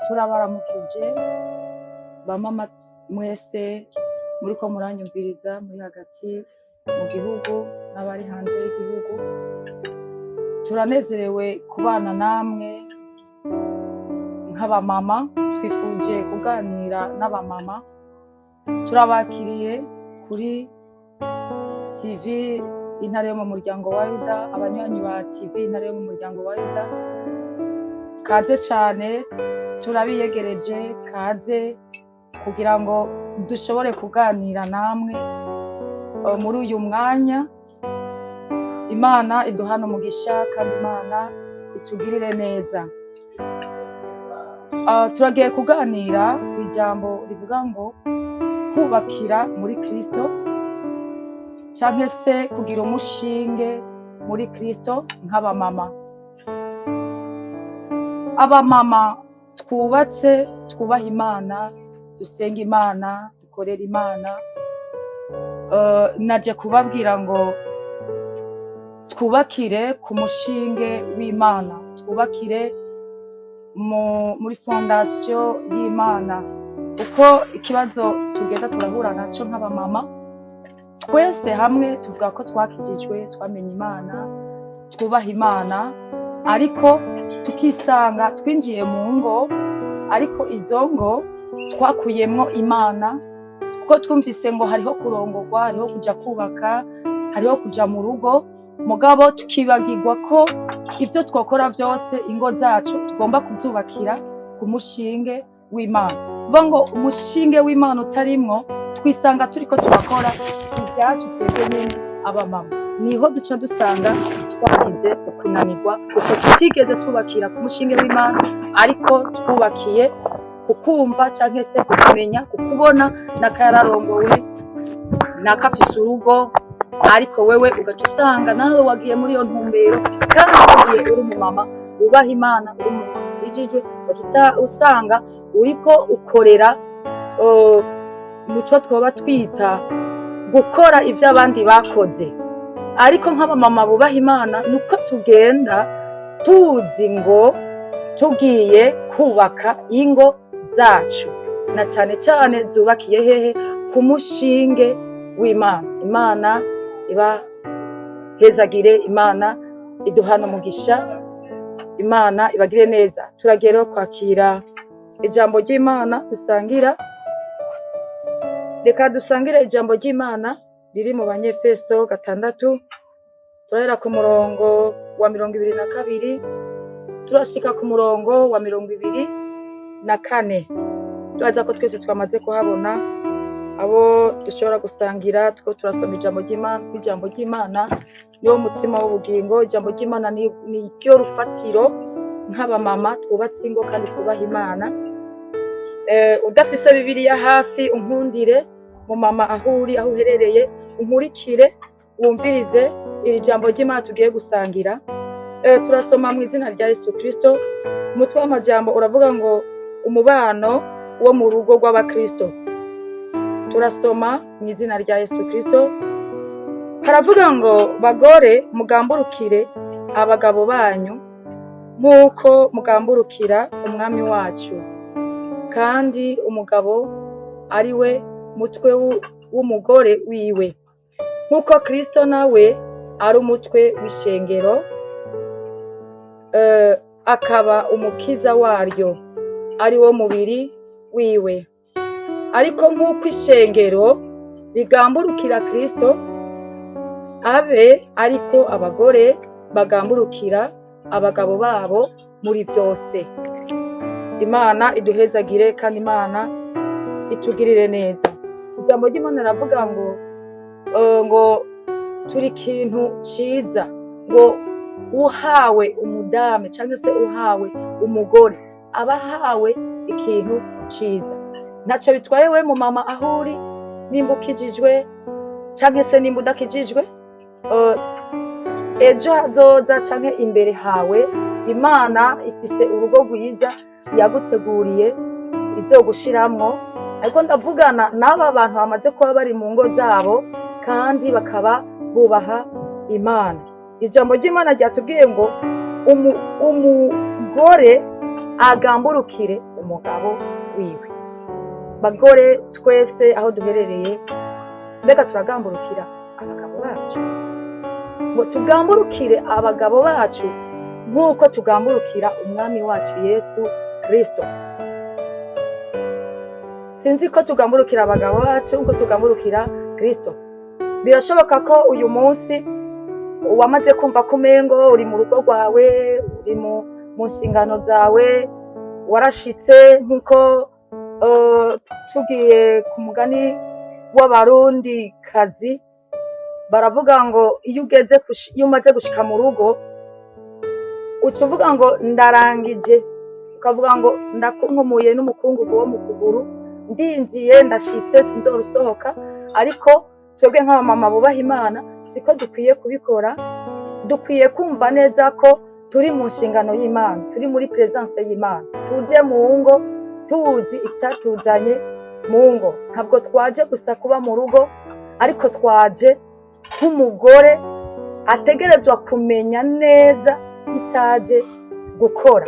Turabaramukije bamama mwese muriko muranyumviriza, muri hagati mu gihugu n'abari hanze y'igihugu. Turanezerewe kubana namwe nk'abamama. Twifuje kuganira n'abamama. Turabakiriye kuri TV Intare yo mu muryango wa Yuda. Abanywanyi ba TV Intare yo mu muryango wa Yuda, kaze cane, turabiyegereje. Kaze kugira ngo dushobore kuganira namwe muri uyu mwanya. Imana iduhane umugisha kandi Imana itugirire neza. Turagiye kuganira ku ijambo rivuga ngo kubakira muri Kristo, canke se kugira umushinge muri Kristo nk'abamama. Abamama twubatse, twubaha Imana, dusenga Imana, dukorera Imana, naje kubabwira ngo twubakire ku mushinge w'Imana, twubakire muri fondation y'Imana, kuko ikibazo tugenda turahura naco nk'abamama twese hamwe, tuvuga ko twakijijwe, twamenye Imana, twubaha Imana, ariko tukisanga twinjiye mu ngo, ariko izo ngo twakuyemwo Imana, kuko twumvise ngo hariho kurongorwa, hariho kuja kubaka, hariho kuja mu rugo, mugabo tukibagirwa ko ivyo twokora vyose, ingo zacu tugomba kuzubakira ku mushinge w'Imana. Kuvuga ngo umushinge w'Imana utarimwo, twisanga turiko turakora ibyacu twebwe nyene. Abamama niho duca dusanga twagize ukunanirwa, kuko tutigeze twubakira ku mushinge w'Imana, ariko twubakiye kukumva canke se kukumenya, kukubona naka yararongowe, naka afise urugo, ariko wewe ugaca usanga nawe wagiye muri iyo ntumbero, kandi wagiye uri umumama wubaha Imana, uri umumama ukijijwe, ugaca usanga uriko ukorera muco twoba twita gukora ibyo abandi bakoze. Ariko nk'abamama bubaha Imana, nuko tugenda tuzi ngo tugiye kubaka ingo zacu, na cyane cyane zubakiye hehe? Ku mushinge w'Imana. Imana ibahezagire, Imana iduhana umugisha, Imana ibagire neza. Turagiye rero kwakira ijambo ry'Imana dusangira. Reka dusangire ijambo ry'Imana riri mu Banyefeso 6. Turahera ku murongo wa 22, turashika ku murongo wa 24. Turaza ko twese twamaze kuhabona. Abo dushobora gusangira, two turasoma ijambo ry'Imana, kuko ijambo ry'Imana niwo mutsima w'ubugingo. Ijambo ry'Imana ni ryo rufatiro nk'abamama twubatse ingo kandi twubaha Imana. Udafise Bibiliya hafi, unkundire mu mama, aho uri, aho uherereye, unkurikire, wumvirize iri jambo ry'Imana tugiye gusangira. Turasoma mu izina rya Yesu Kristo. Umutwe w'amajambo uravuga ngo umubano wo mu rugo rw'abakristo. Turasoma mu izina rya Yesu Kristo. Haravuga ngo: "Bagore, mugamburukire abagabo banyu nk'uko mugamburukira Umwami wacu, kandi umugabo ari we mutwe w'umugore wiwe, nk'uko Kristo nawe ari umutwe w'ishengero, akaba umukiza waryo, ari wo mubiri wiwe. Ariko nk'uko ishengero rigamburukira Kristo, abe ariko abagore bagamburukira abagabo babo muri byose." Imana iduhezagire kandi Imana itugirire neza. Ijambo ry'Imana riravuga ngo turi ikintu ciza, ngo uhawe umudamu cyangwa se uhawe umugore aba ahawe ikintu ciza. Ntacyo bitwaye we mu mama aho uri, nimba ukijijwe cyangwa se nimba udakijijwe, ejo hazoza canke imbere hawe, Imana ifise urugo rwiza yaguteguriye izogushiramwo. Ariko ndavugana n'aba bantu bamaze kuba bari mu ngo zabo kandi bakaba bubaha Imana. Ijambo ry'Imana ryatubwiye ngo umugore agamburukire umugabo. Umugabo wiwe. Bagore twese aho duherereye, mbega turagamburukira abagabo bacu? Ngo tugamburukire abagabo bacu nk'uko tugamburukira Umwami wacu Yesu Kristo. Sinzi ko tugamburukira abagabo bacu nk'uko tugamburukira Kristo. Birashoboka ko uyu munsi wamaze kumva ko umengo uri mu rugo rwawe, uri mu nshingano zawe, warashitse nk'uko tugiye ku mugani w'Abarundi kazi baravuga ngo iyo ugeze iyo umaze gushika mu rugo, uca uvuga ngo "Ndarangije", ukavuga ngo "Ndakunkumuye n'umukungugu wo mu kuguru, ndinjiye, ndashitse, sinzorusohoka." Ariko twebwe nk'abamama bubaha Imana siko dukwiye kubikora. Dukwiye kumva neza ko turi mu nshingano y'Imana, turi muri présence y'Imana. Tuje mu ngo tuzi icyatuzanye mu ngo. Ntabwo twaje gusa kuba mu rugo, ariko twaje nk'umugore ategerezwa kumenya neza icyaje gukora.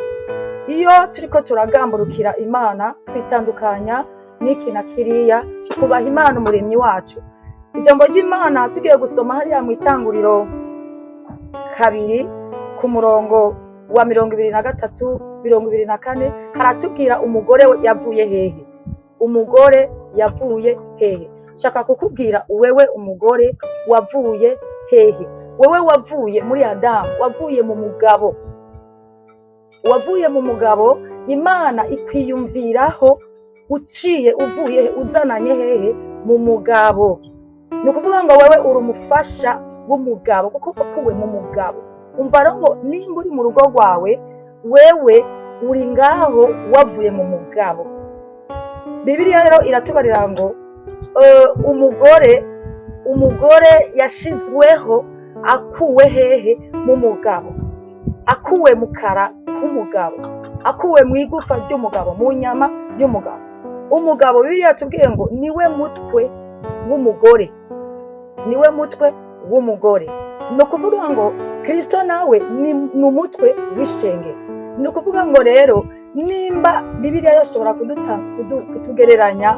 Iyo turiko turagamburukira Imana, twitandukanya n'iki na kiriya, twubaha Imana Umuremyi wacu. Ijambo ry'Imana tugiye gusoma hariya mu Itanguriro 2 ku murongo wa 23, 24, haratubwira umugore yavuye hehe. Umugore yavuye hehe? Shaka kukubwira wewe umugore wavuye hehe. Wewe wavuye muri Adamu, wavuye mu mugabo, wavuye mu mugabo. Imana ikwiyumviraho uciye uvuye he, uzananye hehe? Mu mugabo. Ni ukuvuga ngo wewe uri umufasha w'umugabo kuko wakuwe mu mugabo. Umva rero ngo nimba uri mu rugo rwawe, wewe uri ngaho wavuye mu mugabo. Bibiliya rero iratubarira ngo umugore yashizweho akuwe hehe? Mu mugabo, akuwe mu kara k'umugabo, akuwe mu igufa ry'umugabo, mu nyama y'umugabo. Umugabo, Bibiliya yatubwiye ngo niwe mutwe w'umugore, niwe mutwe w'umugore. Ni ukuvuga ngo Kristo nawe ni umutwe w'ishengero. Ni ukuvuga ngo rero nimba Bibiliya yoshobora kutugereranya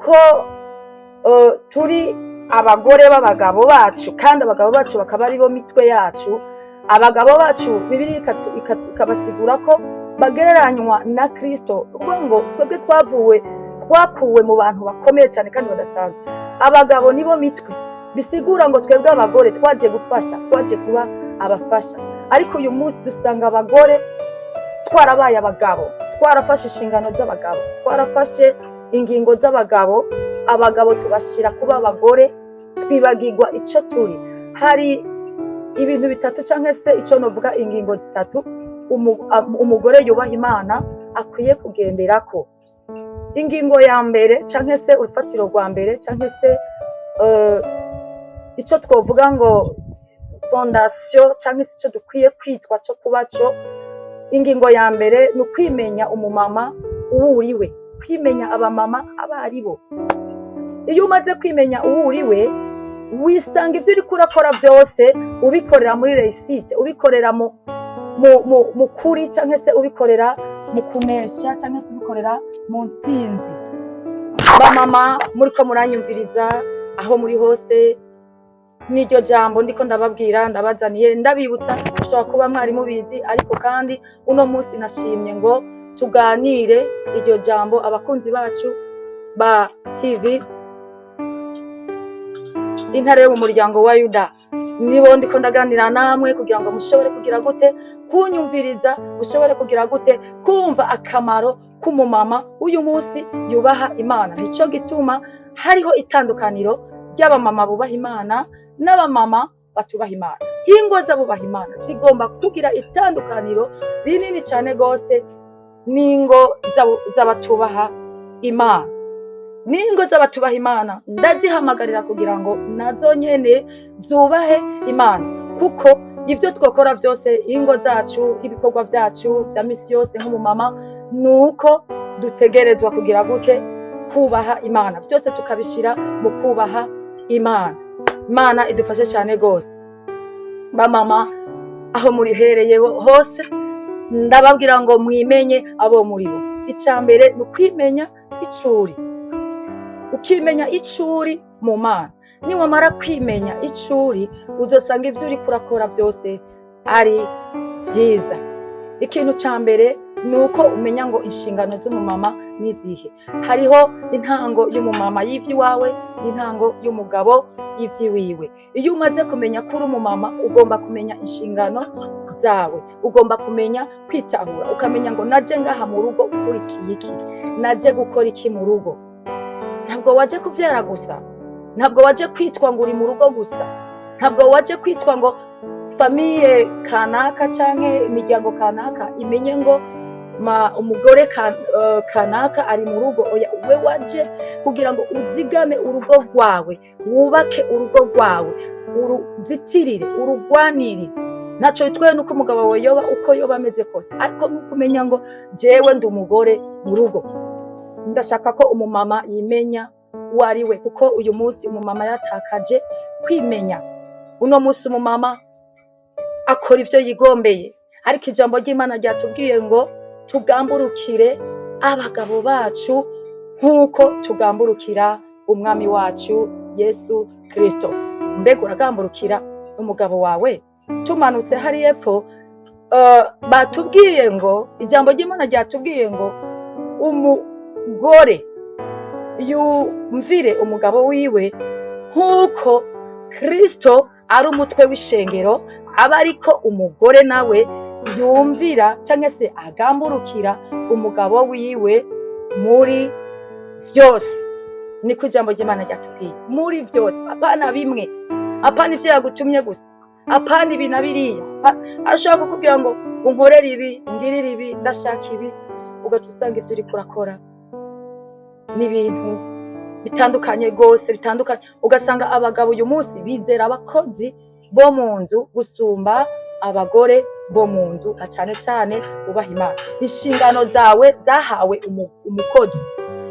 ko turi abagore b'abagabo bacu, kandi abagabo bacu bakaba ari bo mitwe yacu, abagabo bacu Bibiliya ikabasigura ko bagereranywa na Kristo, ukuvuga ngo twebwe twakuwe mu bantu bakomeye cyane kandi badasanzwe. Abagabo nibo mitwe, bisigura ngo twebwe abagore twaje gufasha, twaje kuba abafasha. Ariko uyu munsi dusanga abagore twarabaye abagabo, twarafashe inshingano z'abagabo, twarafashe ingingo z'abagabo, abagabo tubashyira kuba abagore, twibagirwa icyo turi. Hari ibintu bitatu cyangwa se icyo novuga ingingo zitatu umugore yubaha Imana akwiye kugenderako. Ingingo ya mbere cyangwa se urufatiro rwa mbere cyangwa se icyo twavuga ngo fondation cyangwa se icyo dukwiye kwitwa cyo kuba cyo, ingingo ya mbere ni ukwimenya. Umumama uwo uriwe, kwimenya abamama abo ari bo. Iyo umaze kwimenya uwo uriwe, wisanga ibyo uriko urakora byose ubikorera muri réussite, ubikorera mu kuri cyangwa se ubikorera mu kunesha cyangwa se ubikorera mu ntsinzi. Bamama muriko muranyumviriza aho muri hose, n'iryo jambo ndiko ndababwira, ndabazaniye, ndabibutsa. Ushobora kuba mwari mubizi, ariko kandi uno munsi nashimye ngo tuganire iryo jambo. Abakunzi bacu ba TV Intare yo mu muryango wa Yuda, nibo ndiko ndaganira namwe kugira ngo mushobore kugira gute? Kunyumviriza, mushobore kugira gute? Kumva akamaro k'umumama uyu munsi yubaha Imana. Nico gituma hariho itandukaniro ry'abamama bubaha Imana n'abamama batubaha Imana. Ingo z'abubaha Imana zigomba kugira itandukaniro rinini cyane rwose n'ingo z'abatubaha Imana. N'ingo z'abatubaha Imana ndazihamagarira kugira ngo nazo nyene zubahe Imana, kuko ibyo twakora byose, ingo zacu, ibikorwa byacu bya misi yose nk'umumama, ni uko dutegerezwa kugira gute? Kubaha Imana. Byose tukabishyira mu kubaha Imana. Imana idufashe cyane rwose. Bamama aho murihereye hose, ndababwira ngo mwimenye abo muri bo. Icya mbere ni ukwimenya icuri, ukimenya icuri mu Mana. Niwamara kwimenya icuri, uzosanga ibyo uriko urakora byose ari byiza. Ikintu cya mbere ni uko umenya ngo inshingano z'umumama ni izihe. Hariho intango y'umumama y'ivy'iwawe n'intango y'umugabo y'ivy'iwiwe. Iyo umaze kumenya ko uri umumama, ugomba kumenya inshingano zawe, ugomba kumenya kwitahura, ukamenya ngo naje ngaha mu rugo ukurikiye iki, naje gukora iki mu rugo. Ntabwo waje kuvyara gusa, ntabwo waje kwitwa ngo uri mu rugo gusa, ntabwo waje kwitwa ngo famille kanaka canke imiryango kanaka imenye ngo ma umugore kanaka ari mu rugo. Oya, we waje kugira ngo uzigame urugo rwawe, wubake urugo rwawe, uruzitirire, urugwanirire. Ntaco bitwaye nuko umugabo wawe yoba uko yoba ameze kose, ariko nuko umenya ngo jewe ndi umugore mu rugo. Ndashaka ko umumama yimenya uwo ari we, kuko uyu munsi umumama yatakaje kwimenya. Uno munsi umumama akora ivyo yigombeye, ariko ijambo ry'Imana ryatubwiye ngo tugamburukire abagabo bacu nk'uko tugamburukira Umwami wacu Yesu Kristo. Mbega uragamburukira umugabo wawe? Tumanutse hariya epfo, batubwiye ngo, ijambo ry'Imana ryatubwiye ngo umugore yumvire umugabo wiwe nk'uko Kristo ari umutwe w'ishengero, aba ariko umugore nawe yumvira cyangwa se agamburukira umugabo wiwe muri byose. Niko ijambo ry'Imana ryatubwiye, muri byose, apana bimwe, apana ibyo yagutumye gusa, apana ibi na biriya. Arashobora kukubwira ngo unkorere ibi, ungirire ibi, ndashaka ibi, ugaca usanga ibyo uriko urakora n'ibintu bitandukanye rwose, bitandukanye. Ugasanga abagabo uyu munsi bizera abakozi bo mu nzu gusumba abagore bo mu nzu, na cyane cyane ubaha Imana. Inshingano zawe zahawe umukozi,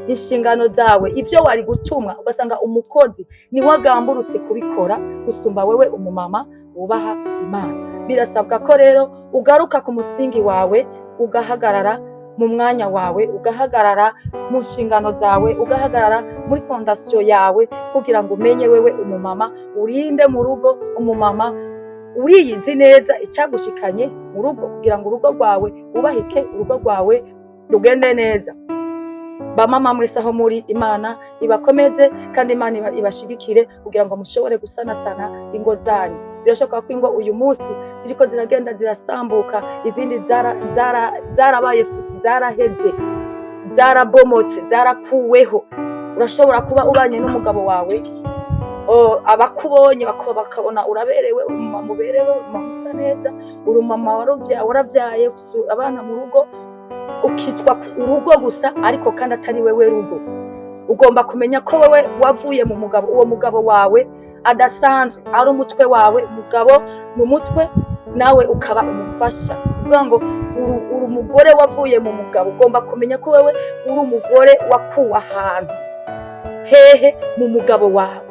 inshingano zawe, ibyo wari gutumwa, ugasanga umukozi niwe agamburutse kubikora gusumba wewe umumama wubaha Imana. Birasabwa ko rero ugaruka ku musingi wawe, ugahagarara mu mwanya wawe, ugahagarara mu nshingano zawe, ugahagarara muri fondation yawe, kugira ngo umenye wewe umumama urinde mu rugo, umumama uriyizi neza icyagushikanye mu rugo, kugira ngo urugo rwawe wubahike, urugo rwawe rugende neza. Bamama mwese aho muri, Imana ibakomeze kandi Imana ibashigikire kugira ngo mushobore gusanasana ingo zanyu. Birashoboka ko ingo uyu munsi ziriko ziragenda zirasambuka, izindi zarabaye futi, zaraheze, zarabomotse, zarakuweho. Urashobora kuba ubanye n'umugabo wawe, abakubonye bakabona uraberewe, umumama uberewe, umumama usa neza, uri umumama warabyaye, ufise abana mu rugo, ukitwa urugo gusa, ariko kandi atari wewe rugo. Ugomba kumenya ko wewe wavuye mu mugabo, uwo mugabo wawe adasanzwe, ari umutwe wawe. Umugabo ni umutwe, nawe ukaba umufasha. Kuvuga ngo uri umugore wavuye mu mugabo, ugomba kumenya ko wewe uri umugore wakuwe ahantu hehe? Mu mugabo wawe.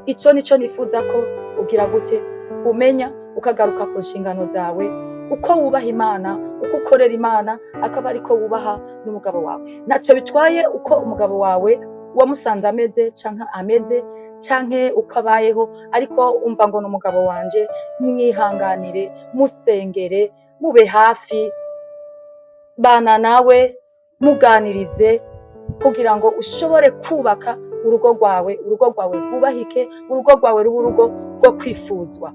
Icyo nicyo nifuza ko ugira gute, umenya, ukagaruka ku nshingano zawe, uko wubaha Imana, uko ukorera Imana, akaba ariko wubaha n'umugabo wawe. Ntacyo bitwaye uko umugabo wawe wamusanze ameze canke ameze canke uko abayeho, ariko umva ngo ni umugabo wanje, mwihanganire, musengere, mube hafi, bana nawe, muganirize, kugira ngo ushobore kubaka urugo rwawe, urugo rwawe rwubahike, urugo rwawe rube urugo rwo kwifuzwa.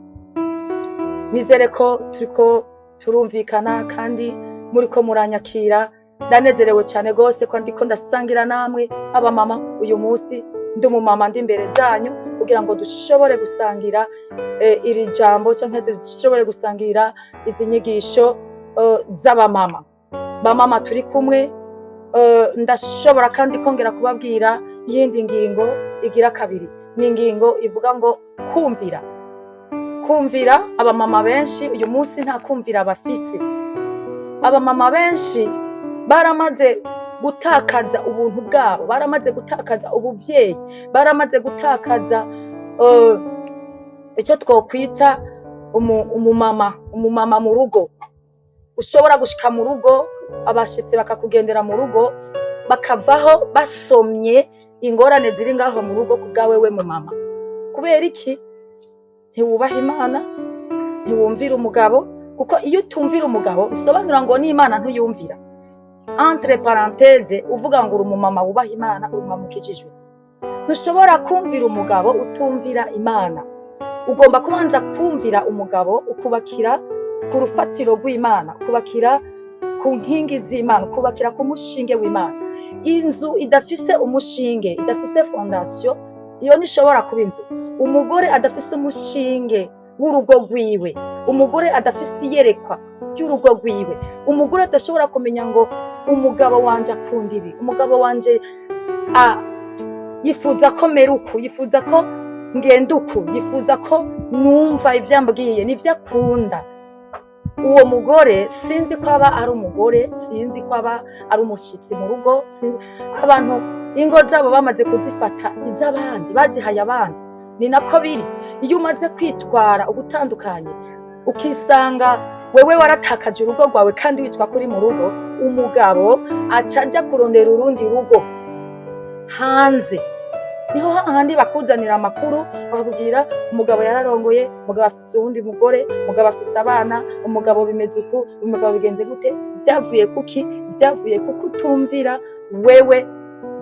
Nizere ko turiko turumvikana kandi muriko muranyakira. Ndanezerewe cyane rwose ko ndiko ndasangira namwe abamama uyu munsi. Ndi umumama, ndi imbere zanyu kugira ngo dushobore gusangira iri jambo cyangwa dushobore gusangira izi nyigisho z'abamama. Bamama turi kumwe, ndashobora kandi kongera kubabwira iyindi ngingo igira kabiri. Ni ingingo ivuga ngo kumvira. Kumvira, abamama benshi uyu munsi nta kumvira bafise. Abamama benshi baramaze gutakaza ubuntu bwabo, baramaze gutakaza ubuvyeyi, baramaze gutakaza icyo twokwita umumama mu rugo. Ushobora gushika mu rugo Abashitsi bakakugendera mu rugo, bakavaho basomye ingorane ziri ngaho mu rugo ku bwawe we mu mama. Kubera iki? Ntiwubaha Imana, ntiwumvira umugabo. Kuko iyo utumvira umugabo, bisobanura ngo n'Imana ntuyumvira. Entre parenthèses, uvuga ngo uri umumama wubaha Imana, uri umumama ukijijwe, ntushobora kumvira umugabo utumvira Imana. Ugomba kubanza kumvira umugabo, ukubakira ku rufatiro rw'Imana, ukubakira ku nkingi z'Imana, ukubakira ku mushinge w'Imana. Inzu idafise umushinge, idafise fondation, iyo ntishobora kuba inzu. Umugore adafise umushinge w'urugo rwiwe, umugore adafise iyerekwa ry'urugo rwiwe, umugore adashobora kumenya ngo umugabo wanje akunda ibi, umugabo wanje yifuza ko mera uku, yifuza ko ngenda uku, yifuza ko numva ibyo ambwiye nibyo akunda, uwo mugore sinzi ko aba ari umugore, sinzi ko aba ari umushyitsi mu rugo. Abantu ingo zabo bamaze kuzifata iz'abandi, bazihaye abandi. Ni nako biri iyo umaze kwitwara ugutandukanye, ukisanga wewe waratakaje urugo rwawe kandi witwa kuri mu rugo. Umugabo aca ajya kurondera urundi rugo hanze. Niho hahandi bakuzanira amakuru, bakakubwira umugabo yararongoye, umugabo afise uwundi mugore, umugabo afise abana, umugabo bimeze uku, umugabo bigenze gute. Byavuye kuki? Byavuye kuko utumvira wewe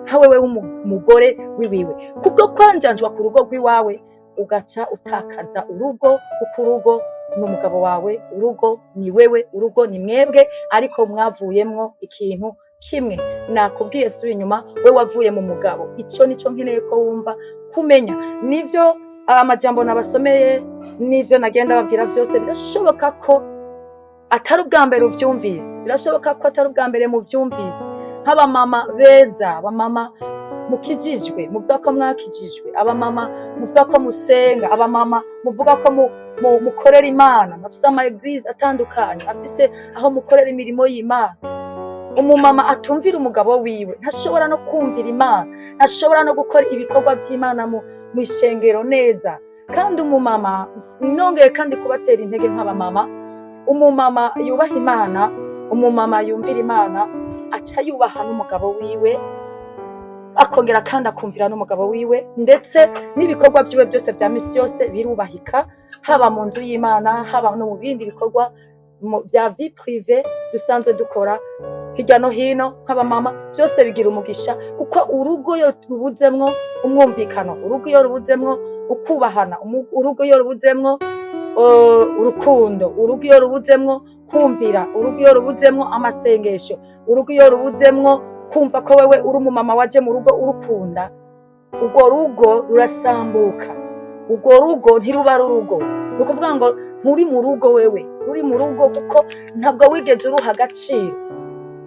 nka wewe w'umugore wiwiwe, kubwo kwanjanjwa ku rugo rw'iwawe, ugaca utakaza urugo. Kuko urugo ni umugabo wawe, urugo ni wewe, urugo ni mwebwe, ariko mwavuyemwo ikintu kimwe. Nakubwiye suba inyuma, we wavuye mu mugabo. Ico nico nkeneye ko wumva kumenya. Nivyo amajambo nabasomeye, nivyo nagenda babwira byose, birashoboka ko atari ubwa mbere uvyumvise, birashoboka ko atari ubwa mbere muvyumvise, nk'abamama beza, abamama mukijijwe, muvuga ko mwakijijwe, abamama muvuga ko musenga, abamama muvuga ko mukorera Imana, mufise ama églises atandukanye, afise aho mukorera imirimo y'Imana. Umumama atumvira umugabo wiwe ntashobora no kumvira Imana, ntashobora no gukora ibikorwa by'Imana mu ishengero neza. Kandi umumama, nongeye kandi kubatera intege nk'abamama, umumama yubaha Imana, umumama yumvira Imana, aca yubaha n'umugabo wiwe, akongera kandi akumvira n'umugabo wiwe, ndetse n'ibikorwa byiwe byose bya misi yose birubahika, haba mu nzu y'Imana, haba no mu bindi bikorwa bya vie privée dusanzwe dukora hirya no hino nk'abamama. Byose bigira umugisha, kuko urugo iyo rubuzemwo umwumvikano, urugo iyo rubuzemwo ukubahana, urugo iyo rubuzemwo urukundo, urugo iyo rubuzemwo kumvira, urugo iyo rubuzemwo amasengesho, urugo iyo rubuzemwo kumva ko wewe uri umumama waje mu rugo urukunda, urwo rugo rurasambuka. Urwo rugo ntiruba ari urugo. Ni ukuvuga ngo nturi mu rugo, wewe uri mu rugo kuko ntabwo wigeze uruha agaciro,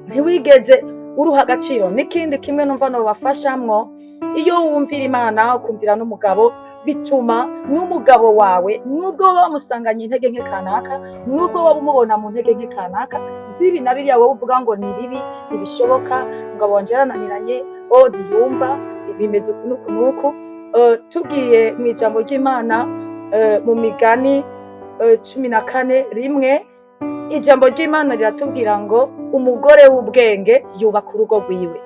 ntiwigeze uruha agaciro. N'ikindi kimwe numva nobafashamwo, iyo wumvira Imana ukumvira n'umugabo, bituma n'umugabo wawe, nubwo woba wamusanganye intege nke kanaka, nubwo waba umubona mu ntege nke kanaka z'ibi na biriya, wowe uvuga ngo ni bibi, ntibishoboka, umugabo wanje yarananiranye, o ntiyumva, bimeze uku n'uku n'uku. Tugiye mu ijambo ry'Imana, mu Migani 14:1, ijambo ry'Imana riratubwira ngo umugore w'ubwenge yubaka urugo rwiwe,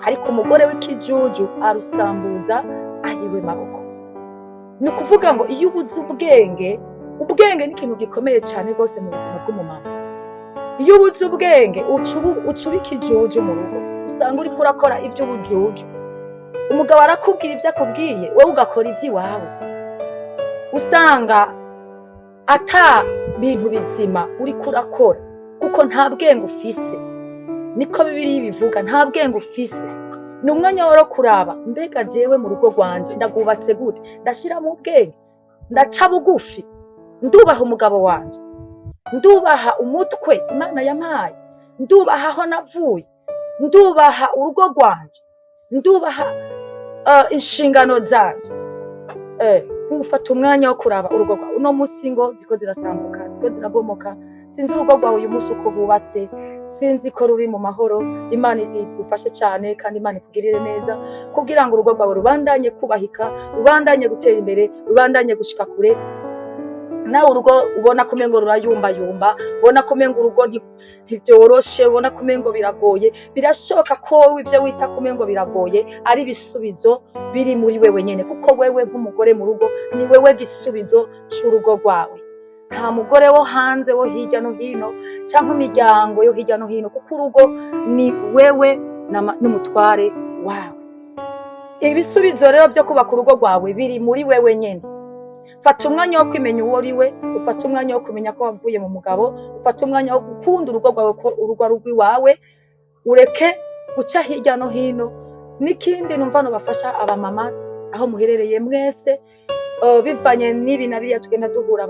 ariko umugore w'ikijuju arusambuza ayiwe maboko. Ni ukuvuga ngo iyo ubuze ubwenge, ubwenge ni ikintu gikomeye cyane rwose mu buzima bw'umumama. Iyo ubuze ubwenge, uca uba ikijuju mu rugo. Usanga uriko urakora iby'ubujuju. Umugabo arakubwira ibyo akubwiye, wowe ugakora iby'iwawe. Usanga ata bintu bizima uriko urakora, kuko nta bwenge ufise. Niko Bibiliya bivuga, nta bwenge ufise. Ni umwanya wo kuraba: mbega jewe mu rugo rwanje ndagwubatse gute? Ndashiramo ubwenge? Ndaca bugufi? Ndubaha umugabo wanje? Ndubaha umutwe Imana yampaye? Ndubaha aho navuye? Ndubaha urugo rwanje? Ndubaha inshingano zanje? Ufata umwanya wo kuraba urugo rwawe. Uno munsi ngo ziko zirasambuka, ziko zirabomoka. Sinzi urugo rwawe uyu munsi uko rwubatse, sinzi ko ruri mu mahoro. Imana igufashe cyane kandi Imana ikugirire neza, kugira ngo urugo rwawe rubandanye kubahika, rubandanye gutera imbere, rubandanye gushika kure. Nawe urugo ubona ko umengo rurayumbayumba, ubona ko umengo urugo ntivyoroshe, ubona ko umengo biragoye, birashoboka ko wowe ivyo wita ko umengo biragoye ari ibisubizo biri muri wewe nyene, kuko wewe nk'umugore mu rugo ni wewe gisubizo c'urugo rwawe. Nta mugore wo hanze wo hirya no hino canke imiryango yo hirya no hino, kuko urugo ni wewe n'umutware wawe. Ibisubizo rero vyo kubaka urugo rwawe biri muri wewe nyene. Fata umwanya wo kwimenya uwo uri we, ufate umwanya wo kumenya ko wavuye mu mugabo, ufate umwanya wo gukunda urugo rwawe, ko urugo ari urw'iwawe, ureke guca hirya no hino. N'ikindi numva nobafasha, abamama aho muherereye mwese, bivanye n'ibi na biriya tugenda duhura,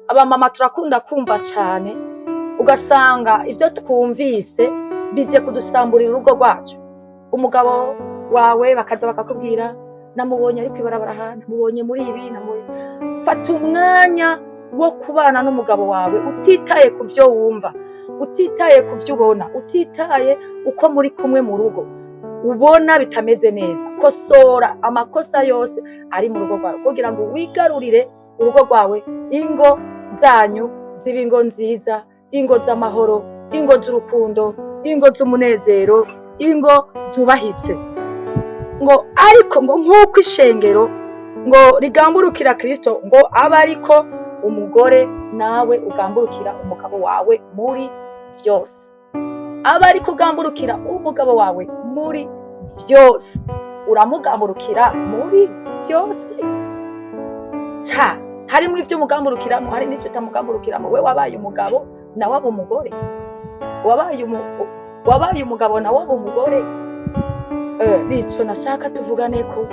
abamama turakunda kumva cane, ugasanga ivyo twumvise bije kudusamburira urugo rwacu. Umugabo wawe bakaza bakakubwira: "Namubonye ari kwibarabara aha, namubonye muri ibi, namubonye." Fata umwanya wo kubana n'umugabo wawe, utitaye ku byo wumva, utitaye ku byo ubona, utitaye uko muri kumwe mu rugo ubona bitameze neza. Kosora amakosa yose ari mu rugo rwawe kugira ngo wigarurire urugo rwawe, ingo zanyu zibe ingo nziza, ingo z'amahoro, ingo z'urukundo, ingo z'umunezero, ingo zubahitse. Ngo ariko ngo nk'uko ishengero ngo rigamburukira Kristo, ngo abe ariko umugore nawe ugamburukira umugabo wawe muri byose. Abe ariko ugamburukira umugabo wawe muri byose. Uramugamburukira muri byose ca harimo ibyo umugamburukiramo, hari n'ibyo utamugamburukiramo. We wabaye umugabo, nawe aba umugore. Wabaye umugabo, nawe aba umugore. Nico nashaka tuvugane, ko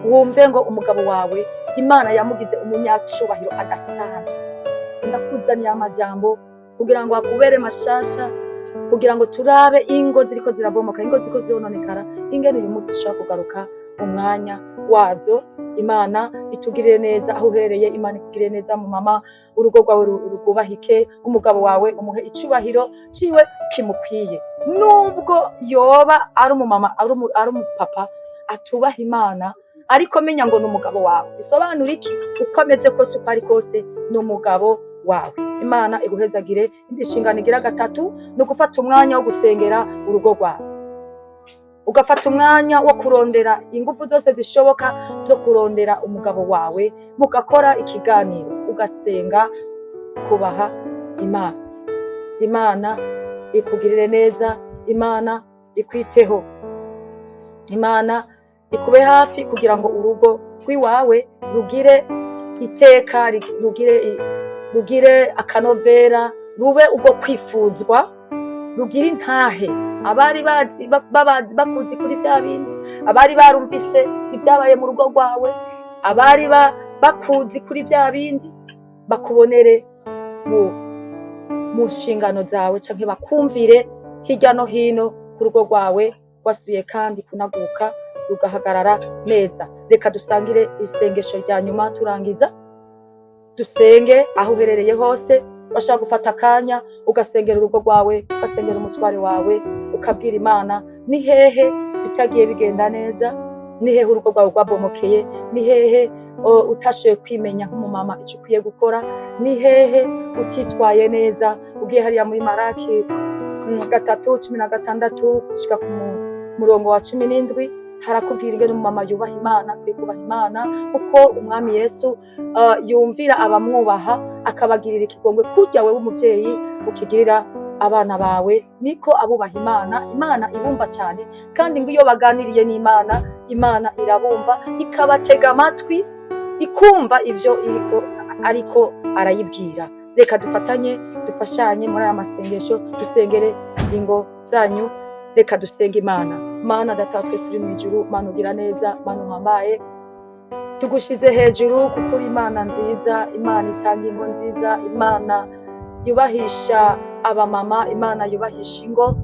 wumve ngo umugabo wawe Imana yamugize umunyacubahiro adasanzwe. Ndakuzaniye amajambo kugira ngo akubere mashasha, kugira ngo turabe ingo ziriko zirabomoka, ingo ziriko zirononekara, ingene uyu munsi zishobora kugaruka mu mwanya wazo. Imana itugirire neza aho uherereye, Imana ikugirire neza mu mama, urugo rwawe rwubahike, umugabo wawe umuhe icubahiro ciwe kimukwiye, nubwo yoba ari umumama, ari umupapa atubaha Imana, ariko menya ngo ni umugabo wawe. Bisobanura iki? Uko ameze kose, uko ari kose, ni umugabo wawe. Imana iguhezagire. Indi nshingano igira gatatu ni ugufata umwanya wo gusengera urugo rwawe, ugafata umwanya wo kurondera ingufu zose zishoboka zo kurondera umugabo wawe, mugakora ikiganiro, ugasenga, kubaha Imana. Imana ikugirire neza, Imana ikwiteho, Imana ikube hafi, kugira ngo urugo rw'iwawe rugire iteka, rugire akanovera, rube ubwo kwifuzwa, rugire intahe. Abari bazi babazi bakuzi kuri bya bindi, abari barumvise ibyabaye mu rugo rwawe, abari bakuzi kuri bya bindi, bakubonere mu nshingano zawe canke bakumvire hirya no hino ku rugo rwawe wasuye kandi kunaguka, rugahagarara neza. Reka dusangire isengesho rya nyuma turangiza. Dusenge aho uherereye hose. Bashaka gufata akanya ugasengera urugo rwawe, ugasengera umutware wawe, ukabwira Imana ni hehe bitagiye bigenda neza, ni hehe urugo rwawe rwabomokeye, ni hehe utashoboye kwimenya nk'umumama icyo ukwiye gukora, ni hehe utitwaye neza. Ugiye hariya muri Maraki 3:16 gushika ku murongo wa 17, harakubwira ingene umumama yubaha Imana, akwiye kubaha Imana, kuko Umwami Yesu yumvira abamwubaha akabagirira ikigongwe. Kurya wewe umuvyeyi ukigirira abana bawe, niko abubaha Imana, Imana ibumva cyane. Kandi ngo iyo baganiriye n'Imana, Imana irabumva, ikabatega amatwi, ikumva ivyo iriko ariko arayibwira. Reka dufatanye, dufashanye muri aya masengesho, dusengere ingo zanyu. Reka dusenge Imana. Mana Data wa twese uri mu ijuru, Mana ugira neza, Mana uhambaye, tugushize hejuru kuko uri Imana nziza, Imana itanga ingo nziza, Imana yubahisha abamama, Imana yubahisha ingo.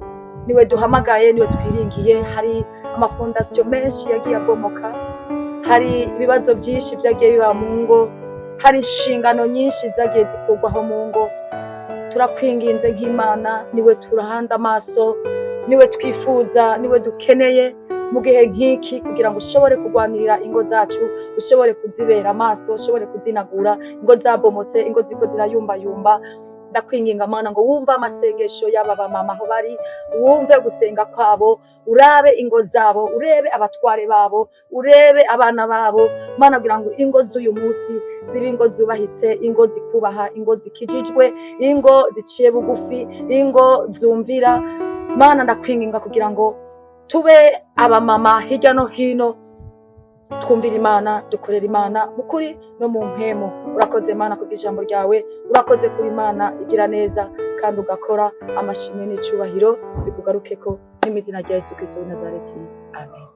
Niwe duhamagaye, niwe twiringiye. Hari amafondasiyo menshi yagiye abomoka, hari ibibazo byinshi byagiye biba mu ngo, hari inshingano nyinshi zagiye zikurwaho mu ngo. Turakwinginze nk'Imana, niwe turahanze amaso, niwe twifuza, niwe dukeneye. Mu gihe nk'iki, kugira ngo ushobore kurwanirira ingo zacu, ushobore kuzibera amaso, ushobore kuzinagura ingo zabomotse, ingo ziriko zirayumbayumba. Ndakwinginga Mana ngo wumve amasengesho y'aba bamama aho bari, wumve gusenga kwabo, urabe ingo zabo, urebe abatware babo, urebe abana babo Mana, kugira ngo ingo z'uyu munsi zibe ingo zubahitse, ingo zikubaha, ingo zikijijwe, ingo ziciye bugufi, ingo zumvira. Mana, ndakwinginga kugira ngo tube abamama hirya no hino twumvira Imana, dukorera Imana mu kuri no mu mpemu. Urakoze Mana kubw'ijambo ryawe, urakoze kuri Imana igira neza kandi ugakora. Amashimwe n'icubahiro bikugarukeko n'imizina rya Yesu Kristo w'i Nazareti, amen.